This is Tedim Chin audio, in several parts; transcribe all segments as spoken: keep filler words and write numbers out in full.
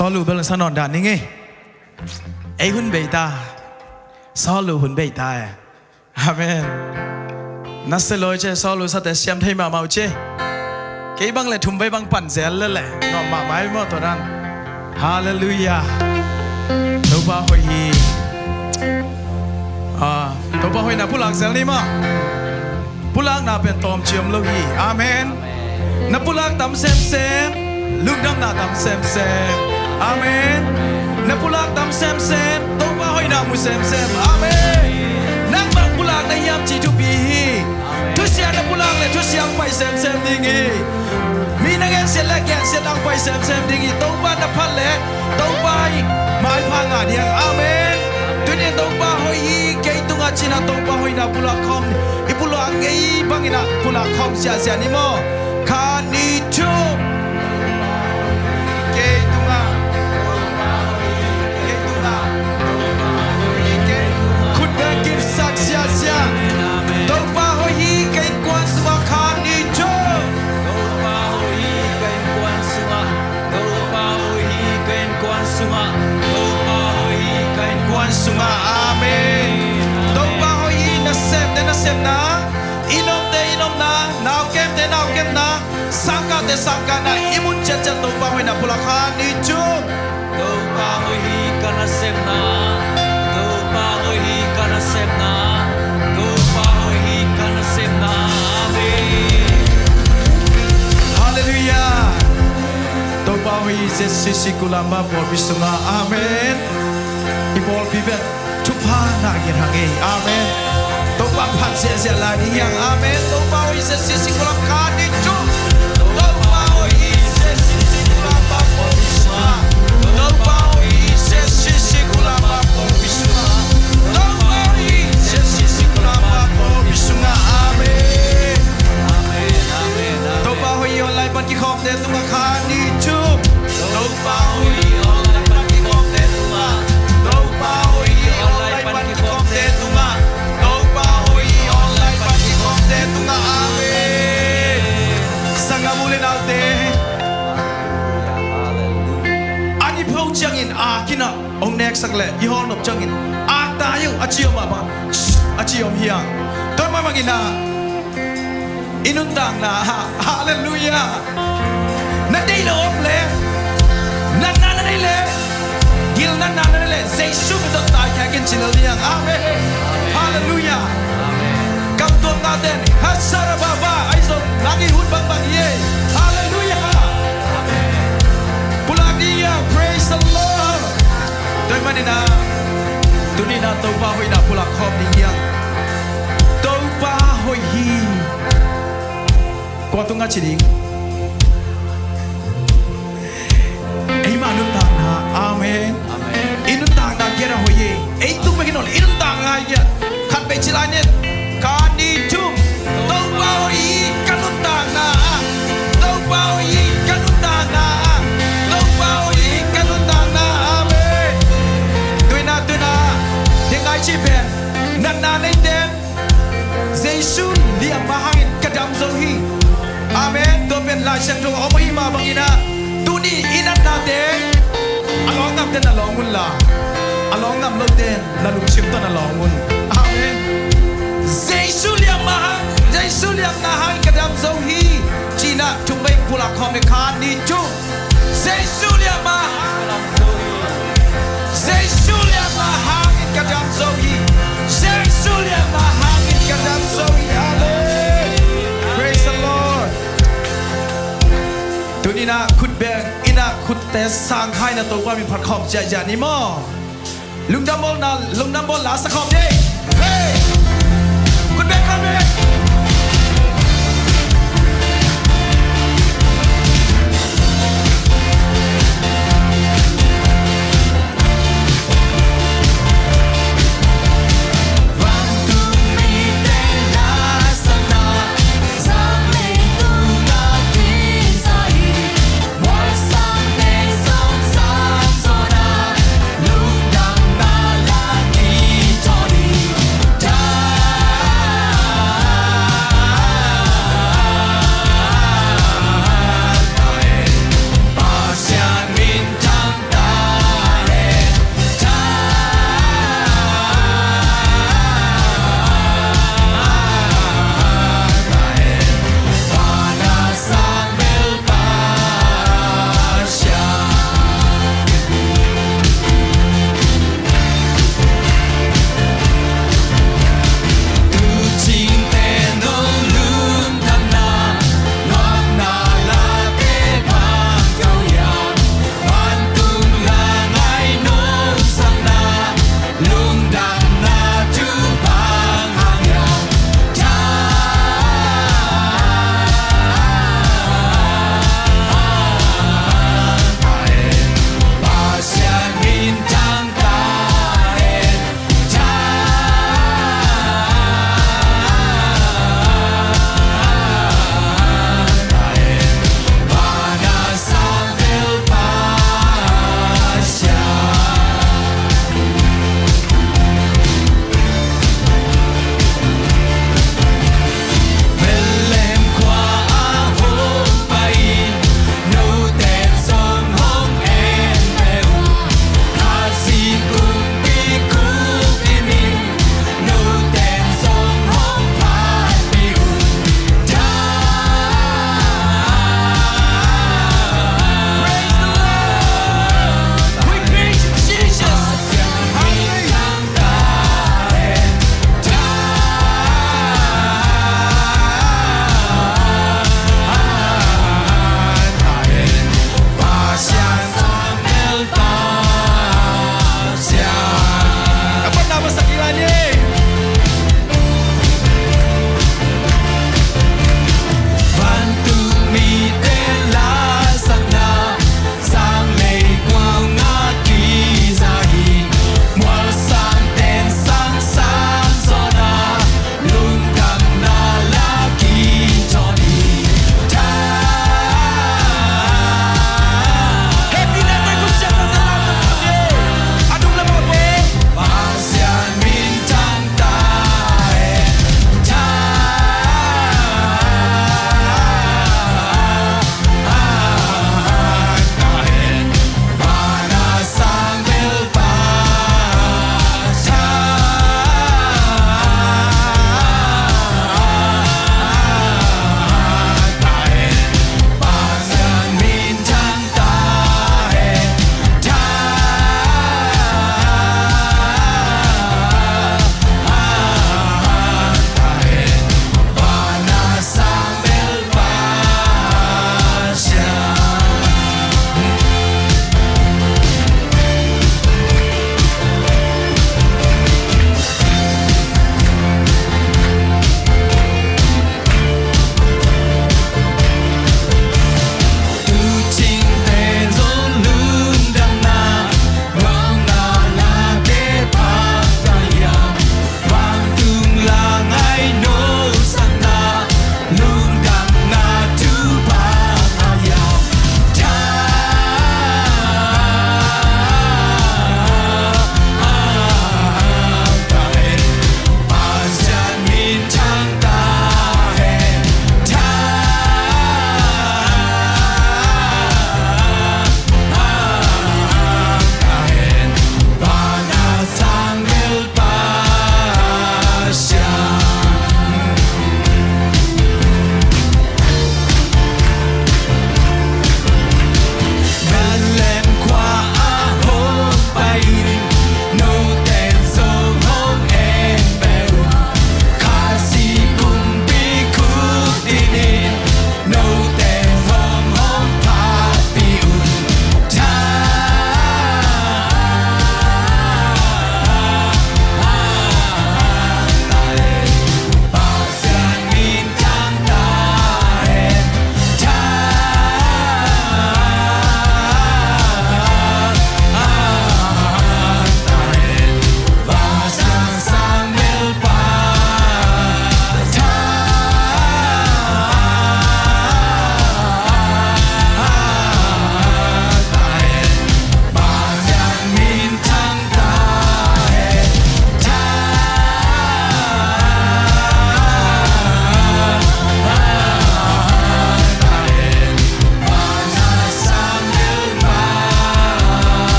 Saul uh bel na sa nawn dan ning ei. Ei hun bei ta. Saul uh hun bei ta e. Amen. Na se lawi ce, Saul uh sate siam thei mahmah uh ce. Kei bang le thum bei bang pan zel le le. Nuam mahmah ei maw tua dan. Halleluiah. Topa hoih hi. Ah, Topa hoihna pulak zel ni maw. Pulakna pen tawmci om lo hi. Amen. Na pulak tam semsem, lungdamna tam semsem. Amen. Na pulak tam semsem, Topa hoihna mu semsem. Amen. Nang bang pulak na hiam cih thupi hi. Thusia na pulak le thusia pai semsem ding hi. Mi na gensiat le gensiat ang pai semsem ding hi. Topa na phat le Topa i maipha ngah ding. Amen. Tuni in Topa hoih hi, kei tungah ci-in ah Topa hoihna pulak khawm. I pulak ngei bangin ah pulak khawm siasia ni maw. Khat, nih, thum. Kei tungah. Kei tungah. Khut beng kipsak siasia. Topa hoih hi, kei innkuan sungah. Khat, nih, thum. Topa hoih hi, kei innkuan sungah. Topa hoih hi, kei innkuan sungah. Topa hoih hi, kei innkuan sungah. Amen. Topa hoih hi, nasemte nasepna, i nopte i nopna, naukemte naukemna, sangkahte sangkahna, i mun ciatciat Topa hoihna pulak. Khat, nih, thum. Topa hoih hi ka nasepna. Topa hoih hi ka nasepna. Topa hoih hi ka nasepna. Amen. Halleluiah. Topa hoih hi, Z C C Kulampa pawlpi sungah. Amen. I pawlpi bek thupha na gen hang ei. Amen. Topa phat ziahziah lai ding hi hang. Amen. Topa hoih hi, Z C C Kulampa. Khat, nih, thum. Topa hoih hi, Z C C Kulampa pawlpi sungah. Topa hoih hi, Z C C Kulampa pawlpi sungah. Topa hoih hi, Z C C Kulampa pawlpi sungah. Amen. Amen. Amen. Amen. Topa hoih hi, online pan kikhawmte tungah. Khat, nih, thum. Topa hoih hi, online pan kikhawmte tungah. Topa hoih hi, online pan kikhawmte tungah. Topa hoih hi, online pan kikhawmte tungah. Amen. Sanggam u le naute, an i pho ciangin ak in ah hong neksak leh i hawlnop ciangin ak ta hi uh a ci om ah bang a ci om hi hang. Tua mah bangin ah i nuntakna, ha-, halleluiah. Na deih lo om leh, natna na neih leh, gilnatna na neih leh, Jesu min tawh taikhia ken ci lel ding hi hang. Amen. Halleluiah. Kam tuamnate in, hasara baba, ahi zong nang i hun bangbang hi ei. Halleluiah. Pulak ding hi hang. Praise the Lord. Tua ahih manin ah, tuni in ah Topa hoihna pulak khawm ding hi hang. Topa hoih hi. Kua tungah ci ding? Eimah nuntakna. Amen. Amen. I nuntakna kiat a hoih hi. Ei tung bek hi nawn lo, i nuntakna kiat. Khat vei ci lai ni. Khat, nih, thum. Topa hoih hi ka nuntakna ah. Topa hoih hi ka nuntakna ah. Topa hoih hi ka nuntakna ah. Amen. Tuni in ah, tuni in ah, ding ngai ci pen, natna neite in, Jesu liamma hangin ka dam zo hi. Amen. Tua pen Lai Siangtho a om ahih mah bangin ah, tuni i natnate a lawng namte na lawng un la, a lawng nam lote na lungsim tawh na lawng un. Amen. Jesu liamma hang, Jesu liamna hangin ka dam zo hi, ci-in ah thum vei pulak khawm ni. Khat, nih, thum. Jesu liamma hang, Jesu liamma hangin ka dam zo hi. Jesu liamma hangin ka dam zo hi. Amen. Praise the Lord. Tuni in ah khut beng in ah khutte sang kha in ah Topa min phat khawm ziahziah ni maw. Lungdam bawlna, lungdam bawl la sa khawm ni. Hey! Khut beng khawm ni.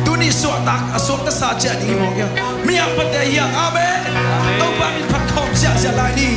Tuni suahtak a suakta sa ciah ding hi mawk hiam? Mi a pate hiam? Amen. Topa min phat khawm ziahziah lai ni.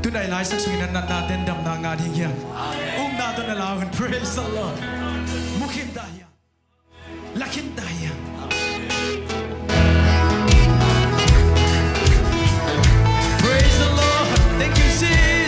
Tuna i laisak sungin a natna ten damna ngah ding hiam? Upna tawh na la un. Praise the Lord. Mu khin ta hiam? La khin ta hiam? Praise the Lord. Thank you, Jesus.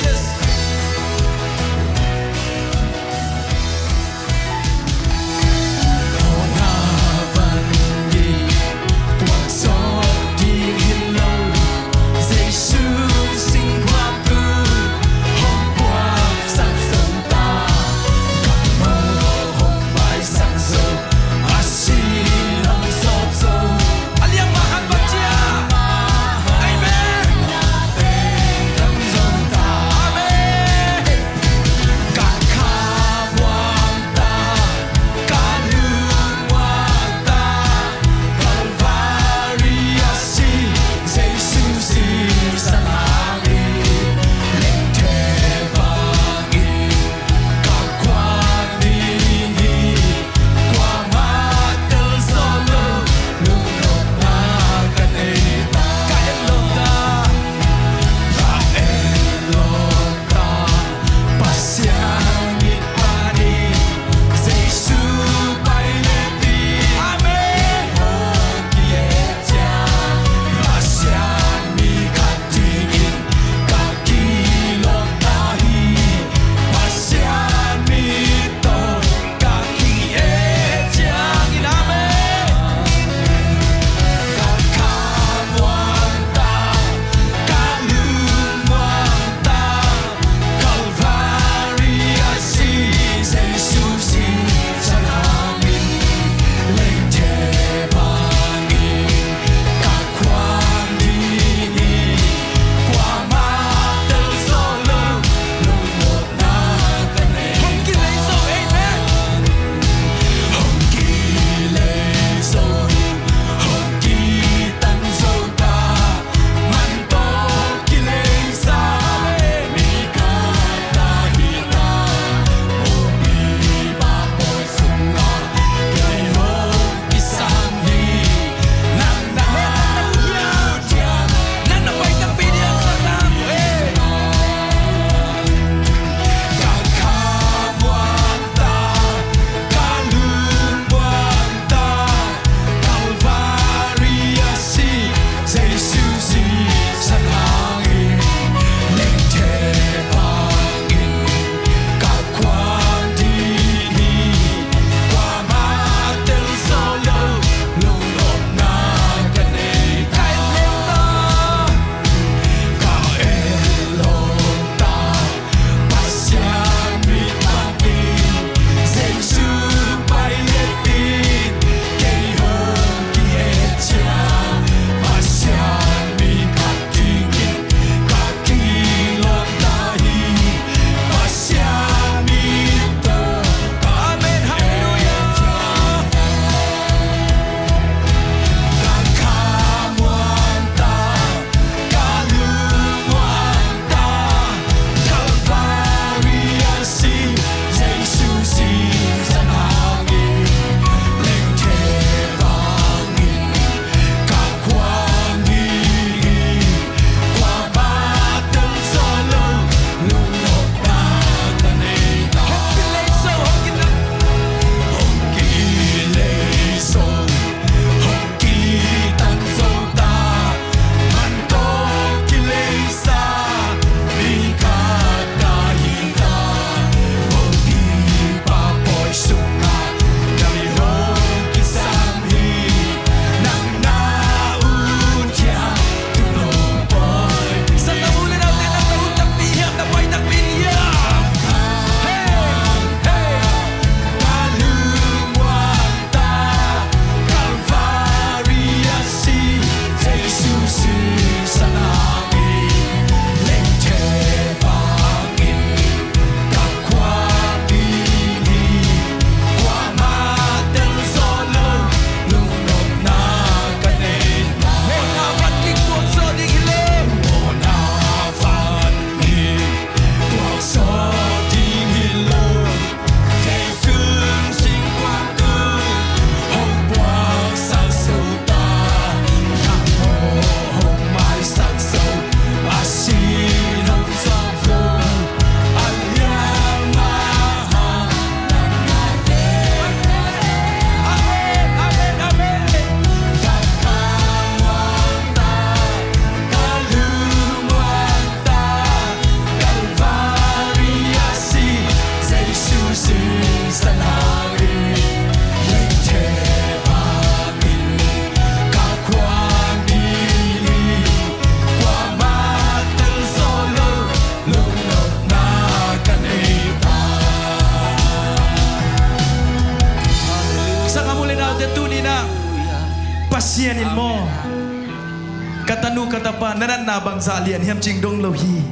Pa, na natna bangzah lian hiam cih dong lo hi.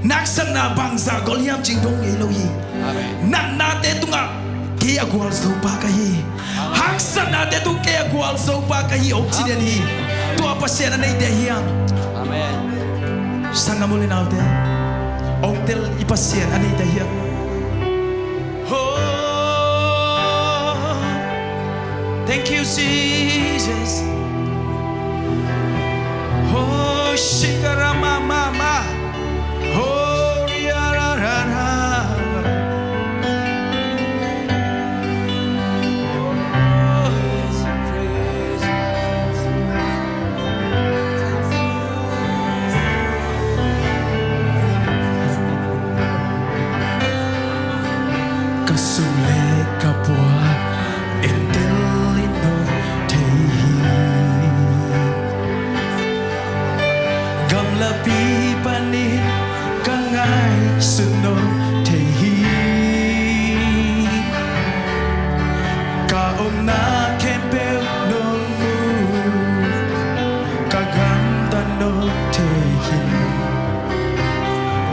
Na haksatna bangzah gol hiam cih dong ngei lo hi. Amen. Natnate tungah kei a gualzo pa ka hi. Haksatnate tung kei a gualzo pa ka hi, hong ci den hi. Tua Pasian a neite hiam? Amen. Sanggam u le naute, hong tel i Pasian a neite hiam? Oh, thank you, Jesus. Oh, shikara mama ma. Oh, riararara. Ka sum le ka pua entel in nong thei hi. Gamlapi panin ka ngaihsun nong thei hi. Ka omna khempeuh nong mu, ka gamtat nong thei hi.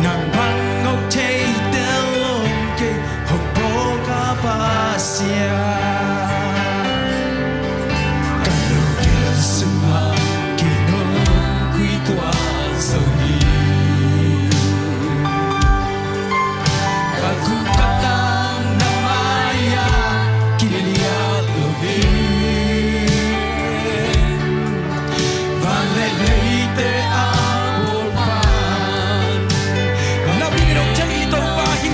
Nang bang nong thei tel lo kei, hong bawl ka Pasian. Ka lungsim ah kei nong kuituak zo hi. Ka kuh ka tang na mai-ah kiliat lo hi. Van le leite a bawl pan. Na min in hong thei i Topa hi.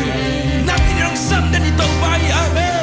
Na min in hong sam den i Topa hi. Amen.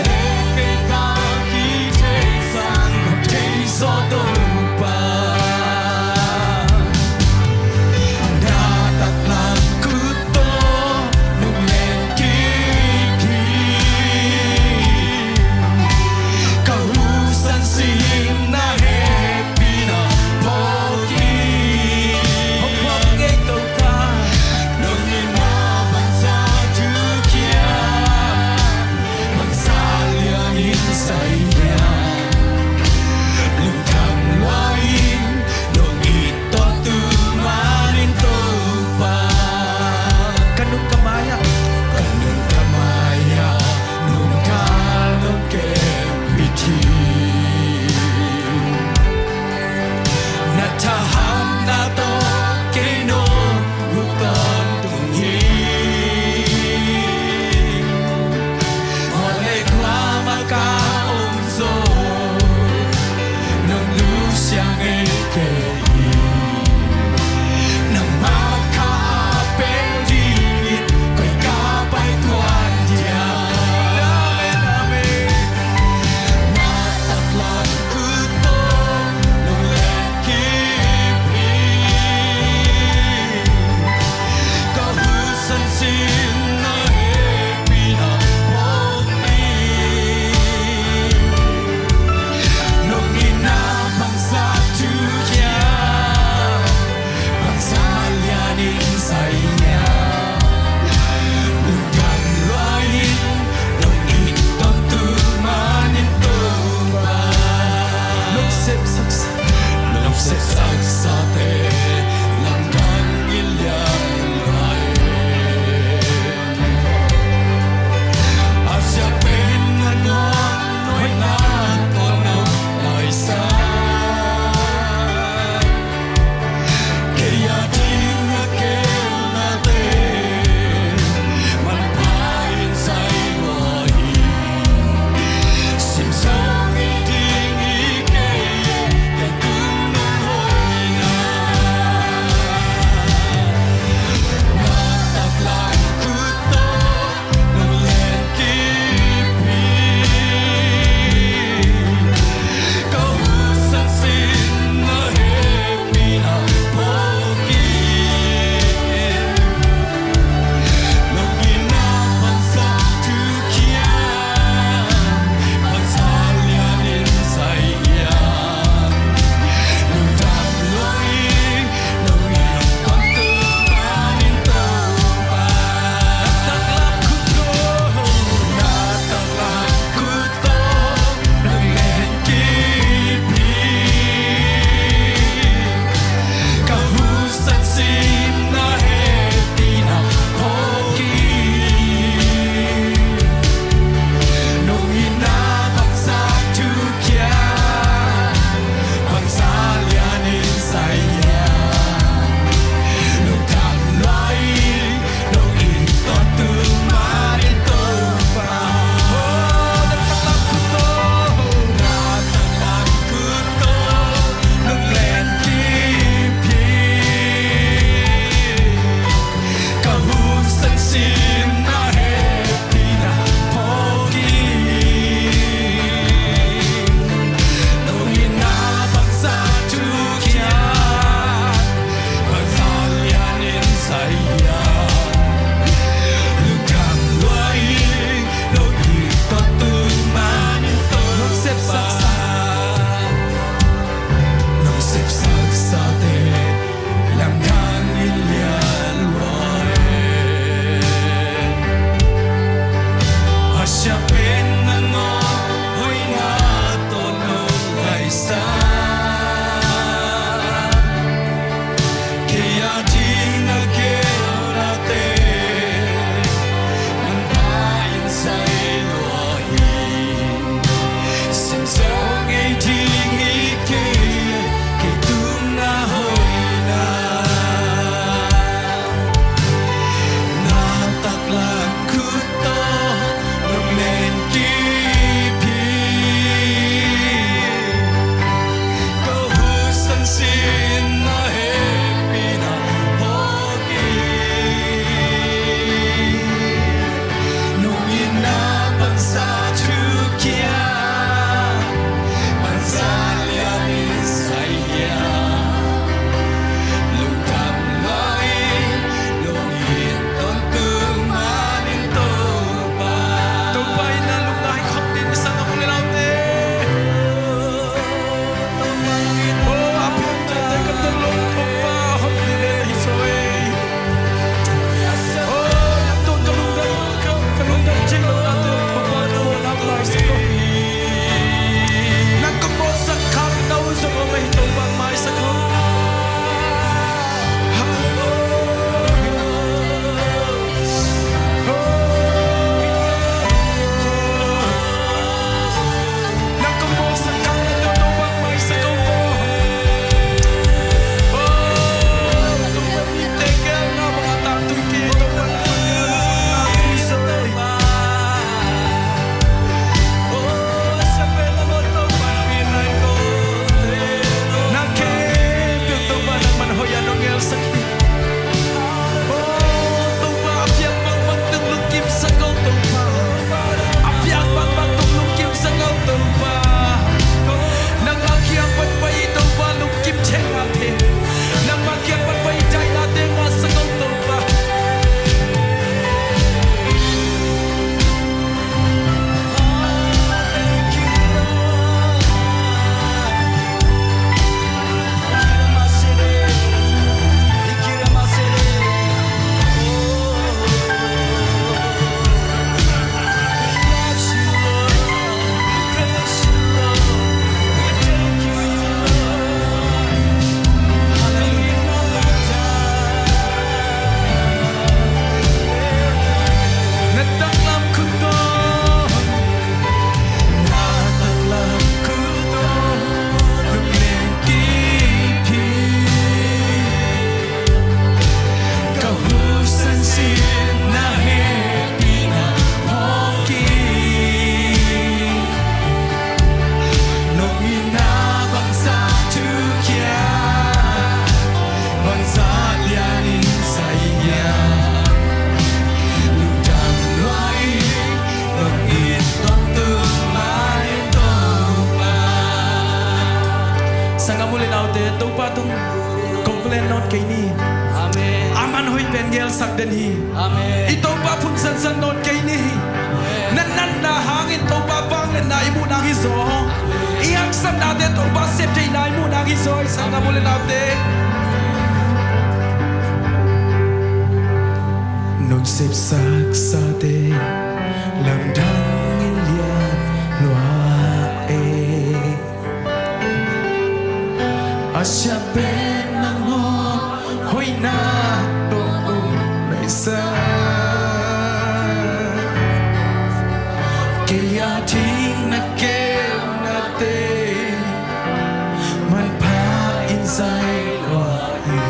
gelsak den hi. Amen. I Topa phun sansan nawn kei ni. Amen. Na natna hangin Topa vangliatna i muh nang hi zaw. Amen. I haksatnate Topa septheihna i muh nang hi zaw. I sang na mu le naute. Nong sepsak sate lamdang in lian lua e. A siapen nangawn hoihna tawh om laisa. Kei a ding na gelnate manpha in zai lua hi.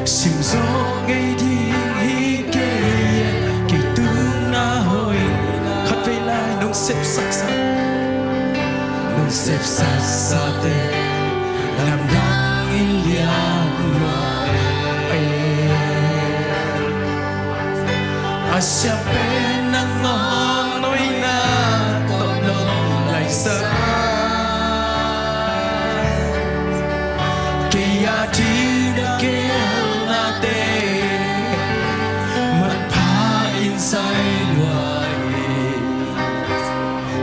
Simzawh ngei ding hi kei, kei tungah hoih. Khatvei lai nong sepsak sa, nong sepsak sate lamdang in lian lua e. A siapen nangawn hoihna tawh om laisa. Kei a ding na gelnate manpha in zai lua hi.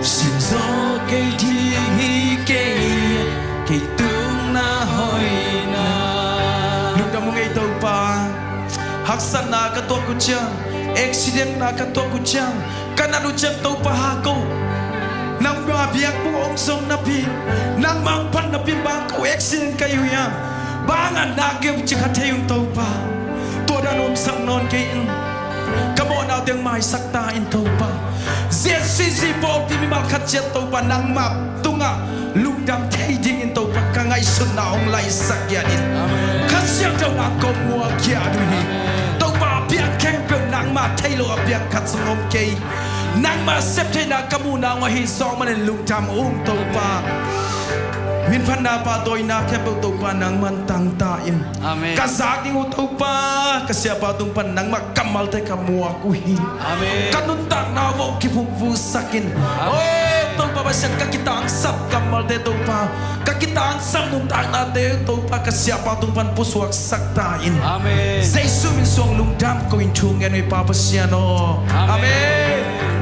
Simzawh kei ding hi kei, kei tungah hoihna. Lungdam ung ei Topa. Haksatna ka tuak uh ciang, accidentna ka tuak uh ciang, ka nat uh ciang Topa ha ko. Nangma biakbuk hong zong napi, nangma hong pan napi bang ko accident ka hi uh hiam? Bang a nak geu ci kha thei ung Topa. Tua dan omsak nawn kei in. Ka mawhna teng maisak ta in Topa. Ziazizi pawlpi mimal khat ciat Topa nangma tungah lungdam thei dingin Topa ka ngaihsutna hong laisak giat in. Amen. Kha Siangtho nang kong muak giat uh hi. Amen. Topa a piang khempeuh nangma thei lo a piang khat zong om kei. Nangma septheihna ka muhna hong ahi zawk manin lungdam ung Topa. Minphatna pahtawina khempeuh Topa nangman tang ta in. Amen. Ka zak ding uh Topa, ka siapa tung pan nangmah kammalte ka muak uh hi. Amen. Ka nuntakna uh hong kiphungvuhsak in. Amen. Oh Topa Pasian, ka kitangsap kammalte Topa, ka kitangsap nuntaknate Topa, ka siapa tung pan pusuaksak ta in. Amen. Jesu min suang lungdam ko in thu ngen uh hi Pa Pasian aw. Amen. Amen.